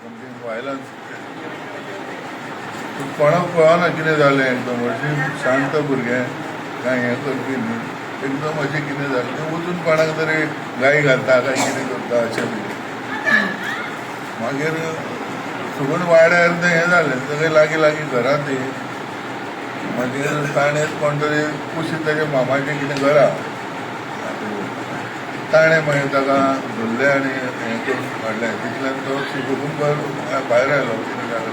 Something violence. कोणाक कळना कितें जालें. एकदम अशें शांत भुरगें, कांय हें करपी न्ही. एकदम अशें कितें जालें, तें वचून कोणाक तरी गाळी घालता काय कितें करता अशें बी. मागीर सगून वाड्यार तें हें जालें. सगळें लागीं लागीं घरां ती. मागीर ताणें कोण तरी कुशीक ताच्या मामाचें कितें घरा, ताणें मागीर ताका धरलें आनी हें करून हाडलें. तितल्यान तो सुकून भायर आयलो. कितें जालें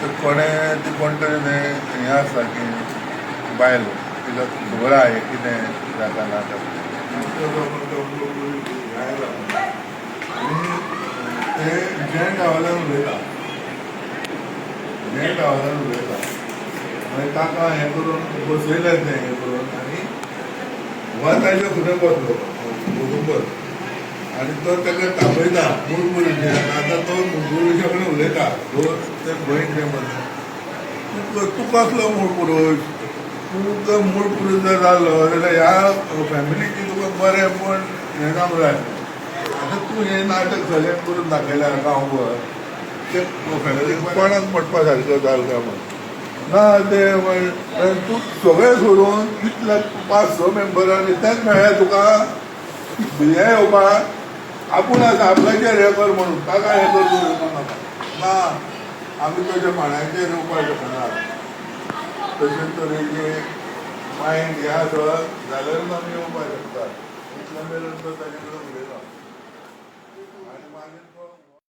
ते कोणें ती कोण तरी तें हें आसा की बायल, तिका खबर आहा हें कितें जाता ना जाता. आनी ते जेंट आवाजान उलयता, जेंट आवाजान उलयता. मागीर ताका हें करून बसयलें तें हें करून आनी हो ताच्या फुडें बसलो बरोबर आनी तो ताका तापयता, मूळ पुरुश. आतां तो मूळ पुरुशा कडेन उलयता. तो ते भयण तें म्हणटा, तूं कसलो मूळ पुरुश? तूं जर मूळ पुरुश जर जालो जाल्यार ह्या फॅमिलीची तुका बरें पण हें जावंक जाय. आतां तूं हें नाटक सगळें करून दाखयलां गांवभर, ते फॅमिलीक कोणाक पडपा सारकें जालें काय म्हण ना ते. तूं सगळें सोडून इतले पांच स मेंबरांनी तेंच मेळ्ळें तुका हें येवपाक. आपूण आसा, आपल्याचेर हें कर म्हणून ताका हें कर करूं नाका. ना, आमी ताच्या माणाचेर येवपाक शकना. तशें तरेचे मायंड हें आसत जाल्यारूच आमी येवपाक शकता. इतले मेरेन तो ताजे कडेन उलयलो.